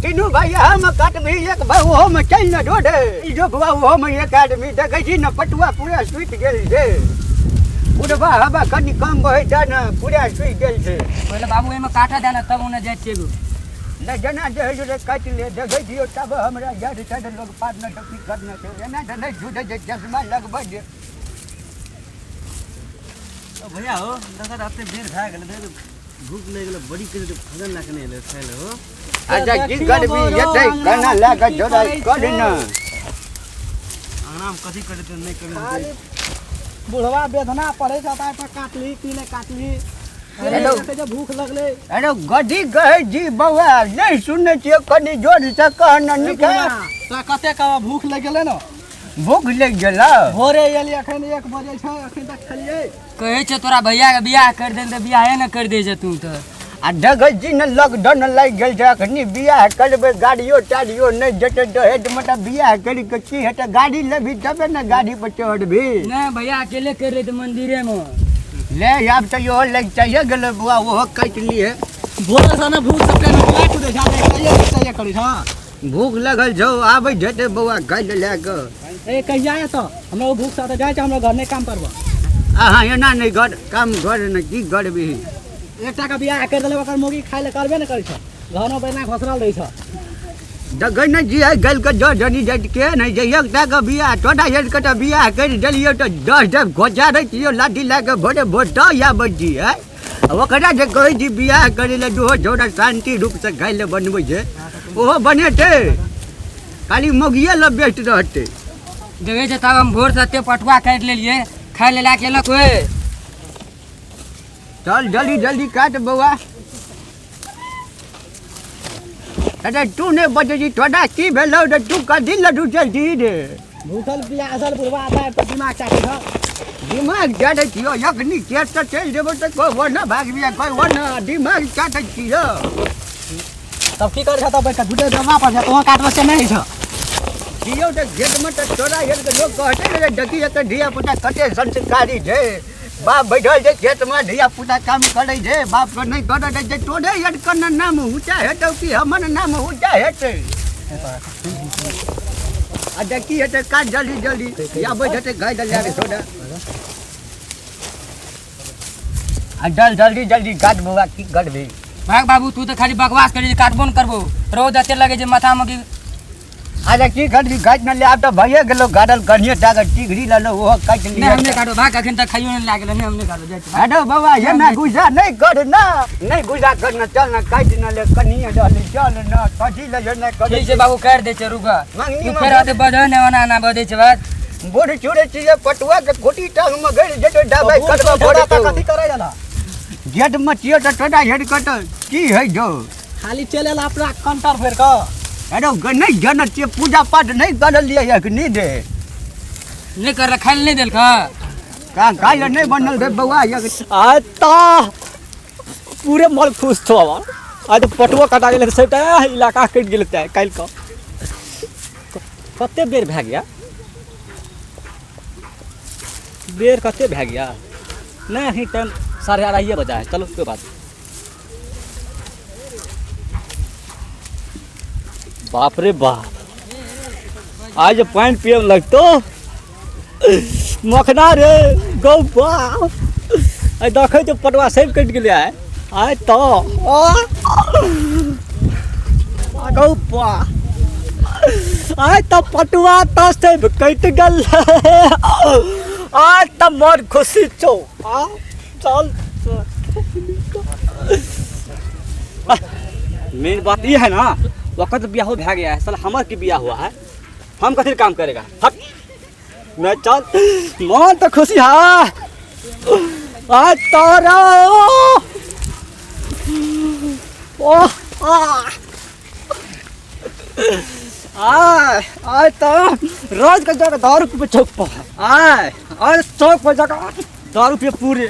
तीनू भाई हम काटबी एक भाई ओहो में चल न ढोढे ई जो बुआ ओहो में एक आदमी देखै छी न पटुआ पूरा सुति गेल छै बुढ़बा हवा कनि कम बहै छै ने पूरा सुति गेल छै। पहिले बाबू एहिमे काटऽ दे ने तब ओने जाइ छियै। नहि जेना जे होइ छै काटि ले देखै छियौ तब हमरा जड़ तड़ लोग पार न टोपी करने छै एना तऽ नहि झूठे छै चश्मा लगबै छै। भैया हो देखा तऽ एते बेर भए गेलै देख भूख लागि गेलै बड़ी कनि तऽ भोजन लए कऽ नहि एलै खाय लए हो। अच्छा की करबी एतै केना लए कऽ जोड़ाइ कर ने। अङ्गनामे कथी करतै नहि करतै। खाली बुढ़वा वेदना पड़े छै ताहि पर काटली की नहि काटली। हेलो। अरे जे भूख लगलै। अरे गधी कहै छी बौआ नहि सुनै छियै कनि जोरसँ कह ने निका। तोरा कते कहबऽ भूख लागि गेलै ने। भूख लागि गेलौ? भोरे एलियै अखन 1 बजे छै अखन तक खेलियै। कहै छै तोरा भैयाके बियाह करि देल तऽ बियाहे ने करि दै छै तू तऽ। आ देखै छी ने लॉकडाउन लागि गेल छै अखनी बियाह करबै गाड़ियो ताड़ियो नहि जेतै दहेजमे तऽ बियाह करि कऽ की हेतै गाड़ी लेबही तबे ने गाड़ी पर चढ़बही। नहि भैया अकेले करि रहे मंदिरेमे। ले आब तऽ इहो लागि चाहिए गेलै बौआ ओहो काटि लिए। भोरे सँ ने भूख सबके ने कुदै छै चाहिए करै छै। भूख लगल छौ आबै जेतै बौआ गाड़ि लए कऽ। ए कहिया एतौ हमरा ओ भूख सँ तऽ जाइ छै हमरा घर नहि काम करबऽ। अहाँ एना नहि घर काम घर ने की करबही। एकटा के बियाह करि देलक ओकर मौगी खाय लए करबे नहि करै छै घरमे बैना घोसरल रहै छै। देखै नहि छियै गल के जँ जनी जाइत के नहि जे एकटा के बियाह तोरा एक के तऽ बियाह करि देलियौ तऽ 10 डेब घोचा दै छियौ लाठी लए कऽ भोरे भोर तऽ आबै छियै। ओकरा जे कहै छी बियाह करै लए ओहो छौड़ा शान्ति रूपसँ खाय लए बनबै छै ओहो बनेतै खाली मौगिए लए बेस्ट रहतै। देखै छै तब हम भोरसँ एते पटुआ काटि लेलियै खाय लए लए कऽ एलक ओए। चल जल्दी जल्दी काट बौआ। अरे तू नहि बजै छी तोरा की भेलौ रे तू कथी लए रुचल छी रे? भूखल प्यासल बुढ़वा आता तऽ दिमाग चाटै छौ। दिमाग चाटै छियौ अखनी खेत तऽ चलि जेबौ तऽ कोइ ओना भागबी कोइ ओना दिमाग चाटै छियौ। तब की करै छौ तब बैठ कऽ झूठे जमा पर छै तोहर काटबो से नहि होइ छौ। छियौ तऽ खेतमे तऽ तोरा एहन लोक कहतै ने देखी एकर धियापुता कते संस्कारी छै बाप बैठल छै खेतमे धियापुता काम करै छै बापके नहि करऽ दै छै तोरे एकर नाम ऊँचा हेतौ कि हमर नाम ऊँचा हेतै? आ देखी हेतै काज जल्दी जल्दी आबै हेतै गाय दल जाके छोड़ा। आ चल जल्दी जल्दी काट बौआ की करबही। भाग बाबू तू तऽ खाली बकवास करी काटबो ने करबो रौद एते लगै छै माथामे कि। अरे की करबी काटि ने ले आब तऽ भइए गेलौ गाड़ल कनिए टा के टिघरी लेलहुँ ओहो काटि नहि लिअ। हम नहि काटबो भाग अखन तक खाइयो नहि लागल नहि हम नहि काटबो जाइ छी। हेलो बाबा एना गुस्सा नहि कर ना नहि गुस्सा कर ना चल ना काटि न ले कनिए रहलै चल ना कथी ले एना करै ठीक छै बाबू काटि दै छै रुक मंगनी तू मे फेर अते बजह नहि ओना एना बजै छै बात। बूढ़ छुड़े छियै पटुआ के गोटी टांग मे गड़ि जेतौ दबाइ करबऽ पड़तौ। कथी करै रहल? गेट मे छियौ तऽ तोरा हेड कतऽ की होइ छौ? खाली चलि एला अपना कंटर भरि कऽ। अरे नहि जनैत छियै पूजा पाठ नहि करलियै अखनी रे। नहि करल खाय लए नहि देलक? खाय लए नहि बनल रे बौआ। आ तऽ पूरे मन खुश छौ हमर। आइ तऽ पटुओ कटा गेलै सबटा इलाका कटि गेलै तऽ काल्हि कऽ कते बेर भए गया? बेर कते भए गया? नहि अखनी टाइम 2:30 बजा है। चलो कोई बात नहीं। बाप रे बाप आज पानि पियब लगतो मखना रे गौ बाप आइ देखै छियै पटुआ सब कटि गेलै आइ आइ तऽ गौ बाप आइ तऽ पटुआ तऽ सब कटि गेल आइ तऽ मन खुशी छौ। आ चल मेन बात ये है ना वक्त बियाह भए गया है साला हमर की बियाह हुआ है हम कथी काम करेगा हट मैं चल मन तो खुशी है आ तारा ओ आ आय तो रोज के जाकर दारू पे चौक पर आय आय चौक पर जाकर दारू पे पूरे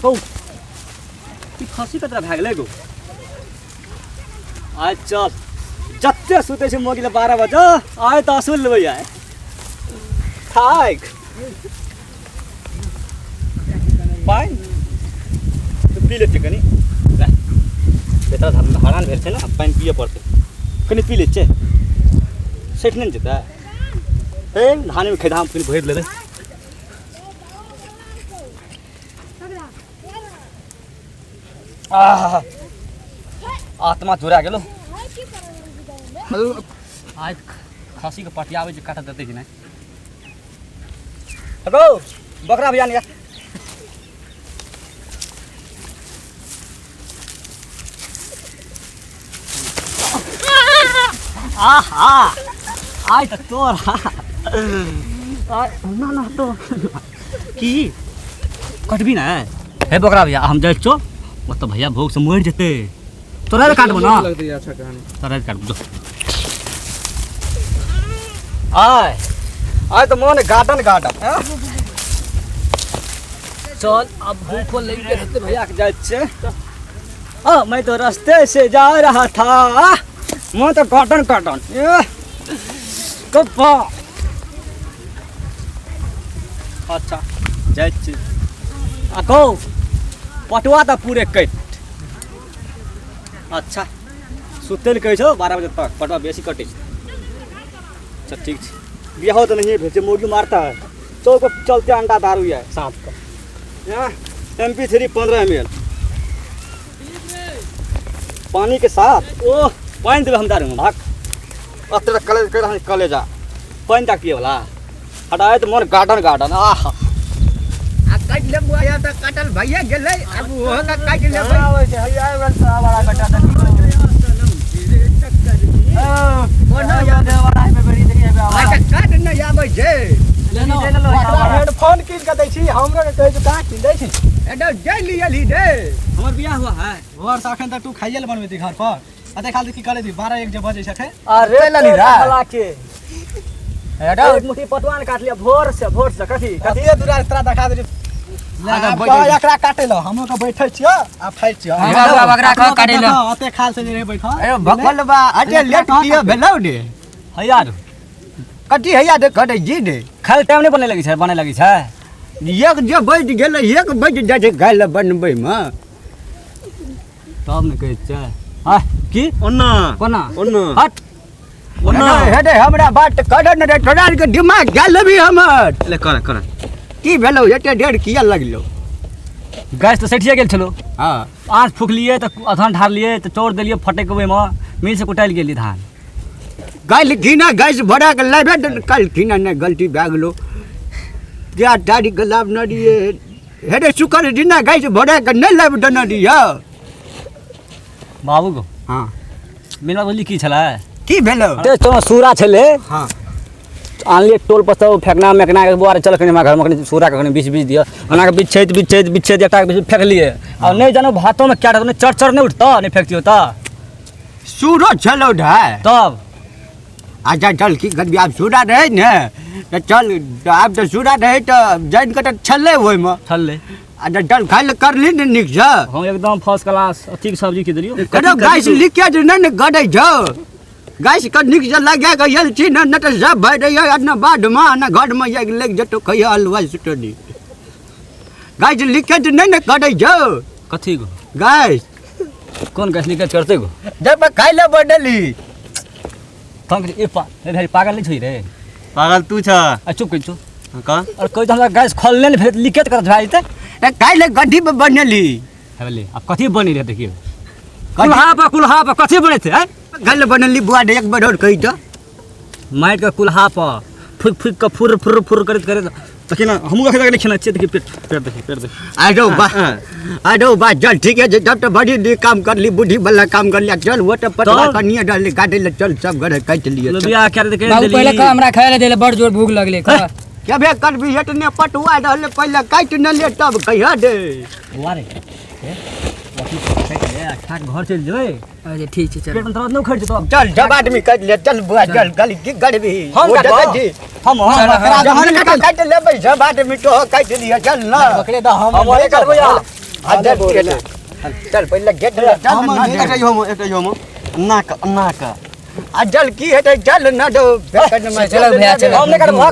गौ ई खसी कतरा भए गेलै गौ। आइ चल जते सुतै छै मोगी 12 बजे आइ तऽ असुल लेबै आइ थाक पानि पी लै छियै कनि। बेटा हरान भेल छै ने, पानि पियऽ पड़तै, कनि पी लै छियै, सठि नहि ने जेतै। ए धानमे खैधाम कनि भरि लेबै। आह आत्मा जुड़ा गेलो। आइ खस्सीके पटियाबै छै, काटऽ देतै कि नहि? हेलो बकरा भैया ने, आहा आइ तऽ तोरा ना ना तो की कटबी ने। हे बकरा भैया, हम जाइ छियौ, ओतऽ भैया भोग से मरि जेतै, तोरा रे काटबो ना, तोरा रे काटबो। जो आय आय तऽ मन गार्डन गार्डन। चल अब भूखो लागि गेल हेतै भैया के, जाइ छियै। आ मैं तो रास्ते से जा रहा था, मैं तो गार्डन गार्डन कप्पा। अच्छा जाइ छी। आ कहू पटुआ तऽ पूरे कटि। अच्छा सुतै लए कहै छौ 12 बजे तक, पटुआ बेसी कटै छै। अच्छा ठीक छै, बियाहो तऽ नहिए भेल छै, मौगी मारता है चौक पर चलते अंडा दारू है साँझ कऽ। MP3 15 ml पानी के साथ। ओह पानि देबै हम दारू में, भाग अतरे कलेज कर रहल कलेजा पानि तक पिए वाला हटाए तऽ मोर गार्डन गार्डन। आह आ काटि लेबो आया तऽ काटल भैया गेलै, आब ओहो के काटि लेबै। आबै छै, हैया आबि रहल छै आवारा बेटा तऽ की करै छै? कोनो आवारा। अच्छा काट नहि आबै छै। हेडफोन कीन के दै छी हमरो के, कहै छै कहाँ कीन दै छी? एडो जै लियली रे, हमर बियाह हुआ है घर से अखन तक तू खाइए ले बनबै घर पर, आ देखा की करे दी 12 1 जे बजे छै अखन। अरे लली रे। भला के एडो एक मुट्ठी पटुआ ने काट लिया भोर से, भोर से कथी कथी कथी दूरा तोरा देखा दे। एकरा काटे लो, हमरो के बैठल छियो आ फाइट छियो। हाँ, बाबू, आब एकरा कह काटे लो। ओते खाल से जे रहे बैठल। अरे भकल बा, अरे लेट किया भेलौ रे? हैया कथी हैया दे कटै जी दे। खाली टाइम नहि बने लगै छै, बने लगै छै। एक जे बैठ गेलै, एक बैठ जाइ छै खाइ लए बनबै मे, तब ने कहै छै। हाँ की ओना कोना ओना हट ओना हे रे, हमरा बात कर ने रे, तोरा आरके दिमाग गेल लेबी हमर। ले कर कर की भेलौ एते देर किया लगलौ? गैस तऽ सठिए गेल छलो। हाँ आँच फुकलियै तऽ अधन ढारलियै तऽ चोर देलियै फटक ओहिमे मिल से कुटाइल गेली धान। काल्हि खिना गैस भरा के लाबे दे, काल्हि खिना नहि गलती भए गेलो, क्या तारीख के लाभ न दिए हे रे, शुक्र दिना गैस भरा के नहि लाबि देने रहियै। बाबू गो हाँ मिलवा बुझली की छलै? की भेलौ? ते तो सूरा छलै। हाँ आनलियै टोल पर सब फेकना मेकना के बुआरे, चल कनि हमरा घरमे कनि सूरा के कनि बीछ बीछ दिअ, ओना के बिछैत बिछैत बिछैत एकटा के फेकलियै। आ नहि जानो भातोमे क्या रहतौ, चर चर नहि उठतौ, नहि फेकतियौ तऽ सूरो छलौ ढाइ तब। अच्छा चल की करबी, आब सूरा रहै ने तऽ चल, आब तऽ सूरा रहै तऽ जानि कऽ तऽ छलै ओहिमे छलै। अच्छा चल खाइ लए करली ने नीकसँ। हम एकदम फर्स्ट क्लास अथीके सब्जी की देलियौ। करो गैस लीकेज नहि ने गड़ै छौ, गैस के नीकसँ लगा कऽ आयल छी ने, नहि तऽ सब भरि दैए ने बाधमे ने घरमे लागि जेतौ, कहिया हलुआ सुतनी। गैस लीकेज नहि ने करै छौ। कथी गो? गैस। कोन गैस लीकेज करतै गो? जब खाइ लए बनली तहन ए पा रे, पागल नहि छौ रे? पागल तू छ। आ चुप कहि छौ। का? और कोई तो हमरा गैस खोलले ने फेर लीकेज करत भए जेतै। खाइ लए गड्ढी पर बनली। हेबले आब कथी बनी रे देखियौ, कुल्हा पर कुल्हा पर कथी बनै छै? आँय खाइ लए बनली बुआ रे, एक बेर आओर कहि तऽ। माटि के कुल्हा पर फुकि फुकि कऽ फुर फुर फुर करैत करैत देखिए ना, हमहूँ अखन तक नहि खेने छियै। देखिए पेट पेट देखिए पेट देखिए। अरे बा अरे बा चल ठीक है, जब तो बड़ी नीक काम करली, बुढ़ी वाला काम करली, चल वो तो पटवा कनिए डालली काटे ले, चल सब घर काटि लिए। लोबिया क्या दे बाबू पहिले कह हमरा खाय ले देले, बड़ जोर भूख लगले। कह क्या बे करबी, एतने पटुआ रहले पहिले काटि न ले तब कहिया दे। बुआ रे घर चलि जेबै। अच्छा ठीक छै चल, पेट में दर्द नहि उखड़ि जेतौ। चल जब आदमी काटि ले, चल बुआ चल, गली की करबी। हम काटबो? हम हम काटि लेबै, सब आदमी तो काटि लिअ, चल ना बकरे द हम हम ओहे करबो यार। अच्छा ठीक है, चल पहिले गेट ले, चल हम ना एकटा यो एकटा यो नाक नाक आ जल की हेतै, चल ना दो चलो भैया चलो, हम नहि करबो।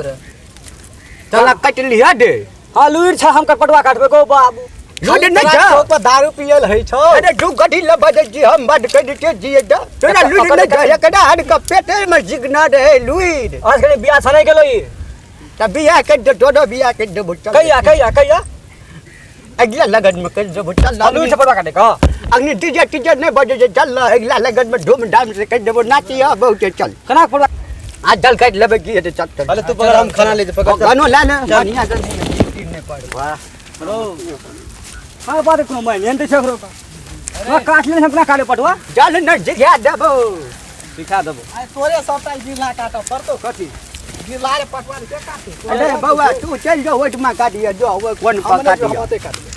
चल काटि लिअ दे। हाँ लुइर छ, हम पटुआ काटबै गो बाबू। लूड नहीं तोरा छौ चौक पर दारू पियल है छौ। अरे दू गड्ढी ल बजै छी हम बड कहि के जिए त तोरा लूड नहीं छौ, एकरा हर के पेटे में जिगना रहे लूड। आज के बियाह छनै गेलो ई। त बियाह कर दे, तोरो बियाह कर देबो, चल। कहिया कहिया कहिया? अगला लगन में कर देबो, चल। लूड से पटवा काटे का अग्नि डीजे टीजे नहीं बजे जे, चल ना, अगला लगन में धूमधाम से कर देबो, नाचिया बहुत, चल। कना पटवा आज जल काट लेबे की हेतै, चल चल। अरे तू पकड़, हम खाना ले पकड़। गानो ला ने बढ़िया से नहीं पड़। वाह रो हां बात कोनो मैं एंते छै ओकरो का काट ले, अपना काटे पटवा। चल न जिघा देबो, सिखा देबो। आ तोरे सबटा गिरला काटऽ पड़तौ। कथी गिरला रे पटवा के काटे? अरे बौआ तू चल जो ओहिठमा काटिए जो, ओहि कोन पर काटिए? हम ओते काटिए।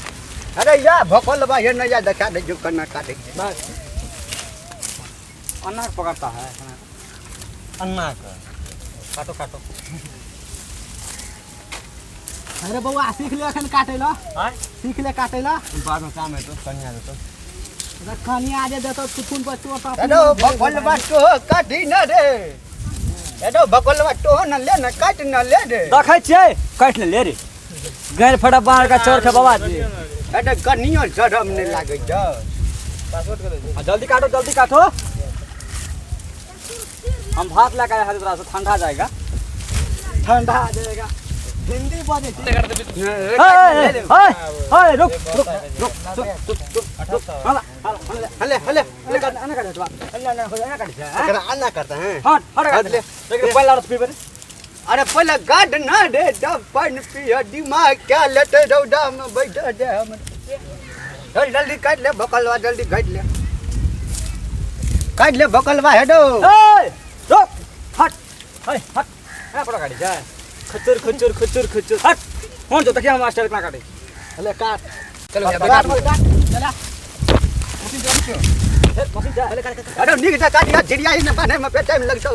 अरे या भोकल बा, ये न जा देखा दे जो कन्ना काटे। बस अन्ना के पकड़ता है अन्ना के। काटो काटो। अरे बौआ सीख ले अखन काटे ला। हां सीख ले काटे ला, बाद में काम है तो कन्या देतो। अरे कन्या जे देतो थुथुन पर चोट। अरे भोकल बा तो काटी न रे, अरे भोकल बा तो न ले न काट न ले रे। देखै छियै काट ले रे गैर फटा बाहर का चोर के बाबा जी। अरे कनियो शरम नहीं लागे छ। जल्दी काटो जल्दी काटो, हम भात लेकर आए हैं तोरा से, ठंडा जाएगा। ठंडा जाएगा हिंदी बजे। ओए रुक रुक रुक रुक रुक रुक, हला हला हले हले हले काट आना काट हला ना हो आना काट एकरा आना करता है। हट हट काट ले, लेकिन पहला रस पीबे। अरे पहले गाड ना दे तब पानी पिया, दिमाग क्या लेते रौदा में बैठ दे हम। चल जल्दी काट ले भोकलवा, जल्दी काट ले, काट ले भोकलवा हेडो। ओए रुक हट हट हट ना पड़ा काटी जा, खचर खचर खचर खचर हट कौन जो तकिया हम मास्टर इतना काटे। हले काट चलो काट काट चला मशीन जा मशीन जा। हले काट काट। अरे नीक से काट या चिड़िया ही न बांधे में पे टाइम लगतो।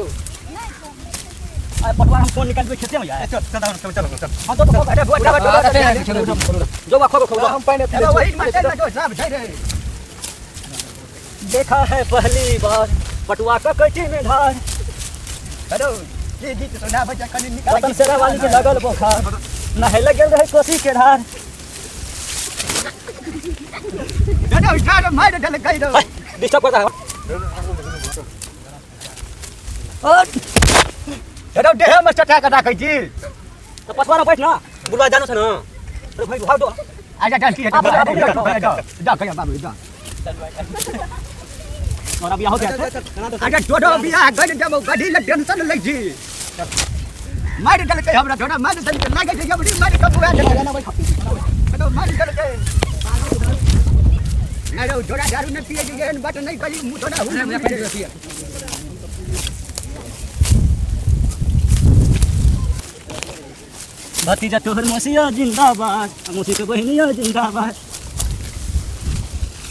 अरे पटवा हम फोन निकाल के खेते में यार। चल चल चल चल चल। हां तो अरे बोटा बोटा जो बा खो खो हम पानी अरे वही में चल जो साहब छै रे। देखा है पहली बार पटुआ का कटी में धार। अरे ये गीत सुना बच्चा कनी निकाल। वतन सेरा वाली के लगल बोखार, नहे लगल रहे कोसी के धार। अरे उठा रे मार ढल गई रे, डिस्टर्ब करता है। और अरे देह में चटा के राखै छी तो पछवा ना बैठ ना बुढ़वा जानो छ न। अरे भाई भाग दो। आजा चल की जा जा कहिया बाबू जा। और अब हो गया आजा टोटो बियाह गई जब गढी ले टेंशन लै छी, मार डल के हमरा थोड़ा मार डल के लागे छै जबरी मार के बुआ दे अरे मार डल के ना रे थोड़ा दारू न पिए जे बट नहीं कली मुंह थोड़ा हुन। भतीजा तोहर मौसिया जिंदाबाद, मौसी के बहिनिया जिंदाबाद।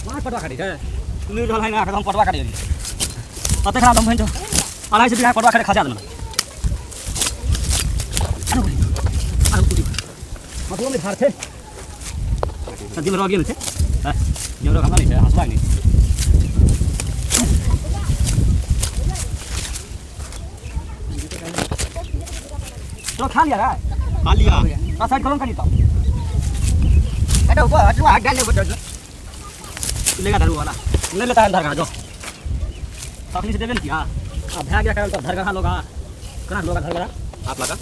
मार पटवा काटी छै लूर रहल है ना, एकदम पटवा काटी अते खराब दम भइन्छ 250 बीघा पटवा काटे खजा देन। अरे कुटी मतलब में धार थे सदी में रोग थे हां ये रोग हमरा नहीं छै, हंसवा नहीं। तो खा लिया रे, खा लिया आ साइड करो कनी तो अरे ऊपर हटवा हटा ले बटो लेगा दारू वाला नहीं लेता है धरगा जो तकली से देबे न की। हां अब भा गया करल तो धरगा लोग कना लोग धरगा आप लगा